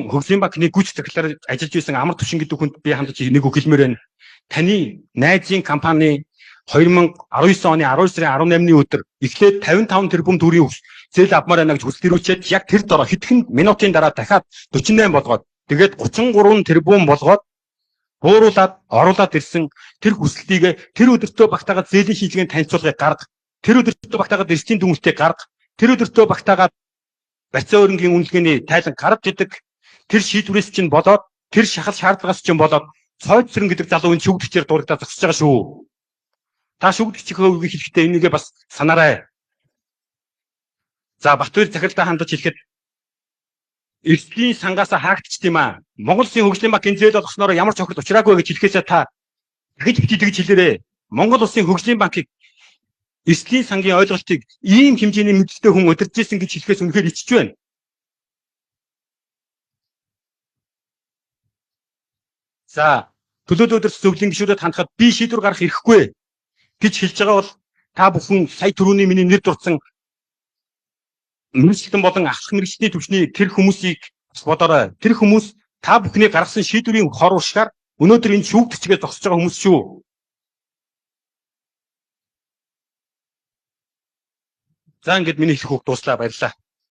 Хөгжлийн банкны гүйцэтгэх захирлаар ажиллаж байсан Амар Төвшин гэдэг хүнд би хандаж нэг үг хэлмээр байна. Таны найзын компани 2019 оны 12 сарын 18-ны өдөр эхлээд 55 тэрбум төгрөгийн зээл авмаар байна гэж хүсэл эрүүчээд яг тэр дороо хэдхэн минутын дараа дахиад 48 болгоод тэгээд 33 тэрбум болгоод бууруулад оруулаад ирсэн тэр хүсэлтийг тэр өдөртөө багтаагаад зээлийн шийдлэгийн танилцуулгыг гарга, тэр өдөртөө багтаагаад эрсдлийн дүнэлтийг гарга, тэр өдөртөө багтаагаад барьцаа өрнгийн үнэлгээний тайлан гаргаж идэг. Тэр шийдвэрээс чинь болоод, тэр шахал шаардлагаас чинь болоод цойд сэрэн гэдэг залуу энэ шүүгдэгчээр дурагдаад зогсож байгаа шүү. Та шүүгдэгчийнхээ үгийг хэлэхдээ энийгээ бас санаарай. За, Батбаяр захиралдаа хандаж хэлэхэд эрсдлийн сангаас хаагдчихд юм аа. Монгол Улсын хөгжлийн банк энэ зээл олгосноор ямар ч хохирол учраагүй гэж хэлэхээсээ та тэгж бити тэгж хэлээрэй. Монгол Улсын хөгжлийн банкыг эрсдлийн сангийн ойлголтыг ийм хэмжээний мэдлэгтэй хүн удирдах байсан гэж хэлэхээс үнэхээр ичж байна. За, төлөөлөл өдөрт зөвлөлийн гишүүдэд хандахад би шийдвэр гаргах эрхгүй гэж хэлж байгаа бол та бүхэн сая түрүүний миний нэр дурдсан мэргэжилтэн болон ахлах мэргэжлийн түвшний тэр хүмүүсийг бас бодоорой. Тэр хүмүүс та бүхний гаргасан шийдвэрийн хор уршгаар өнөөдөр энэ шүүгдэгчгээ зогсож байгаа хүмүүс шүү. За, ингээд миний хэлэх үг дууслаа. Баярлалаа.